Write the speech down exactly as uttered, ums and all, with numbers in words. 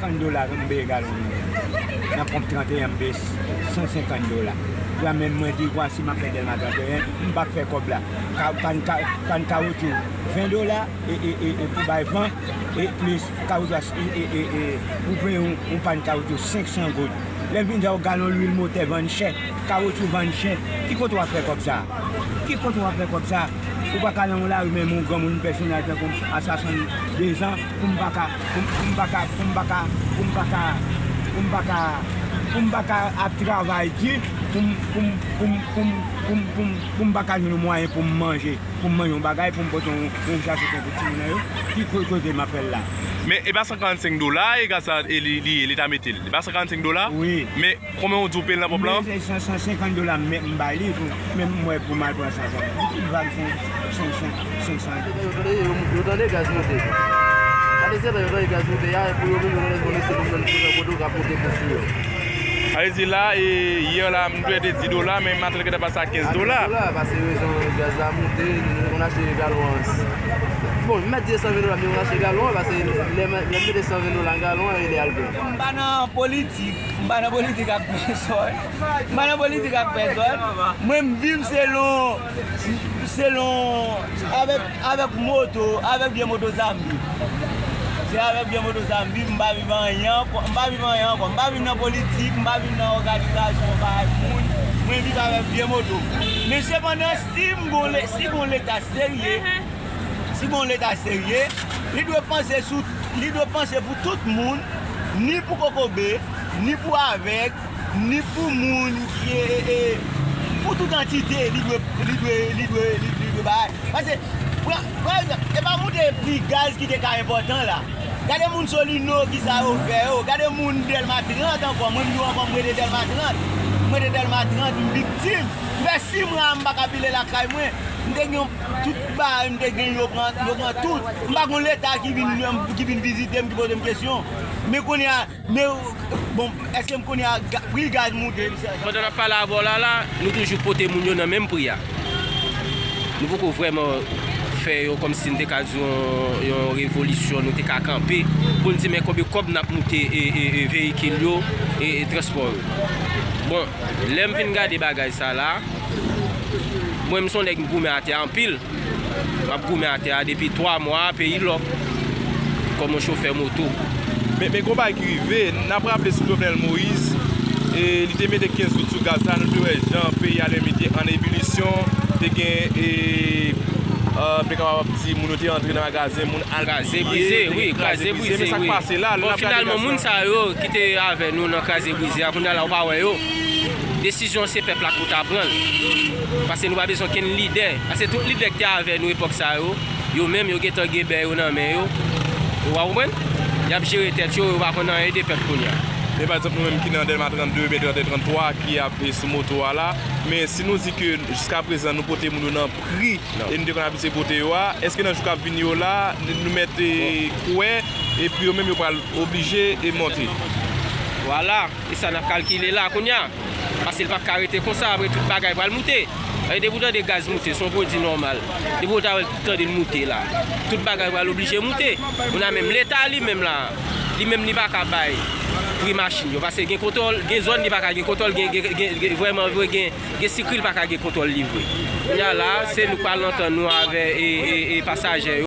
San dola m peye galon. Nan ponp trannteyen m peye san senkant dola. Lamenm mwen di vwasi m ap fè Dèlma trannteyen, m p ap fè kòb la. Ka, pann ka, pann kawotchou ven dola e, e, e, e pou bay van e plis kawotchou e, e, e, e, ou peye yon, yon pann kawotchou senk san goud. Lè m vin di w galon lwil motè vann chè. Kawotchou vann chè. Ki kote w ap fè kòb sa a? Ki kote w ap fè kòb sa a? Ou pa ka nan yon lari menm yon granmoun pèsonaj tankou m a swasanndezan pou m pa ka, pou m, pou m pa ka, pou m pa ka, pou m pa ka, pou m pa ka, pou m pa ka ap travay di pou m, pou m, pou m, pou m, pou m, pou m, pou m pa ka jwenn yon mwayen pou m manje, pou m manje yon bagay, pou m pote yon, yon sachet pou timoun nan yo. Ki ko-, kote m ap fè l la? Men e pa san karannsenk dola e gaz sa e li, li, Leta mete l. E pa san karannsenk dola? Wi. Men Konbyen ou di w peye l nan ponp lan? Mwen se san, san senkant dola m, m bay li, pou, men m wè pou m al pran san, san, tout vag senk, senk, senk, senk san. Yo tande, yo, yo tande gaz monte. Gade se lè yo tande gaz monte a, pou yo menm yo konnen se nou menm ki nan poto k ap monte pri sou yo. Sa vle di la, e, yè la, m dwe te dis dola, men maten l gentan pase a kenz dola. A kenz dola, paske rezon gaz la monte, nou konn achte galon an. Bon, m mèt di san ven dola, men nou achte galon an, paske lè, lè m mete san ven dola nan galon an, e li al byen. M pa nan politik. M pa nan politik ak pèsòn. M pa nan politik ak pèsòn. Mwen, m viv selon, selon, avèk, avèk moto, avèk vye moto sa m viv. Se avèk vye moto sa m viv, m pa viv anyen ankò, m pa viv anyen ankò. M pa viv nan politik, m pa viv nan òganizasyon, pa ak moun. Mwen viv avèk vye moto. Men sepandan, si m gon le-, si gon Leta serye, si gon Leta serye, li dwe panse sou, li dwe panse pou tout moun, ni pou kokobe, ni pou avèg, ni pou moun ki, e, e, pou tout antite, li dwe, li dwe, li dwe, li, li dwe bay. Paske, pran, pran egzanp, e pa moute pri gaz ki te ka enpòtan la. Gade moun Solino, kisa yo fè yo. Gade moun Dèlma trant ankò. Mwen, m di w ankò, m rete Dèlma trant. M rete Dèlma trant, m viktim. M fè sis mwa, m pa ka pile lakay mwen. M te gen tout bagay, m te gen, yo pran, yo pran tout. M pa gon Leta ki vin, ki vin vizite m, ki poze m kesyon. Men kounye a, men, bon, èske m konnen a ga-, pri gaz moute? Pandan n ap pale avè w la, la, nou toujou pote moun yo nan menm pri a. Nou poko vrèman fè yo kòmsi n te ka di yon, yon revolisyon, nou te ka kanpe pou n di men konbyen kòb n ap moute e, e, e veyikil yo e, e transpò yo. Bon, lè m vin gade bagay sa la, mwen, m se yon nèg m goumen atè a anpil. M ap goumen atè a depi twa mwa, peyi lòk, kòm yon chofè moto. Men, men gon bagay ki rive, n ap raple sou Jovenel Moïse, e li te mete kenz goud sou gaz la, nou te wè jan peyi a te mete an ebilisyon, te gen, e, e, m te kapab di, moun yo te antre nan magazen, moun al piye, te gen kraze brize, men sa k pase la, lè n ap gade gaz la. Bon, finalman, moun sa yo ki te avè nou nan kraze brize a, kounye a la, ou pa wè yo. Desizyon se pèp la ki pou ta pran l. Paske nou pa bezwen okenn lidè. Paske tout lidè ki te avè nou epòk sa yo, yo menm yo gentan gen bè yo nan men yo. Ou pa konprann? Y ap jere tèt yo, yo pa konn anyen de pèp kounye a. Men pa egzanp nou menm ki nan Dèlma trannde oubyen trannde, tranntwa ki ap, e, sou moto a la. Men si nou di ke jiskaprezan nou pote moun yo nan pri e nou te konn abitye pote yo a, èske nan jou k ap vini yo la, n-, nou mèt, e, kwè, epi yo menm yo pral oblije, e, monte? Vwala, e sa n ap kalkile la kounye a. Paske l p ap ka rete konsa, apre tout bagay pral moute. E depi w tande gaz moute, se yon pwodui nòmal. Depi w ta wè l tande l moute la, tout bagay pral oblije moute. Kounye a menm Leta li menm la, li menm li pa ka bay pri machin yo. Paske gen kontwòl, gen zòn li pa ka gen kontwòl, gen, gen, gen, gen, vrèman vre, gen, gen sikri li pa ka gen kontwòl li vre. Kounye a la, se nou k pral antann nou avè, e, e, e pasaje yo.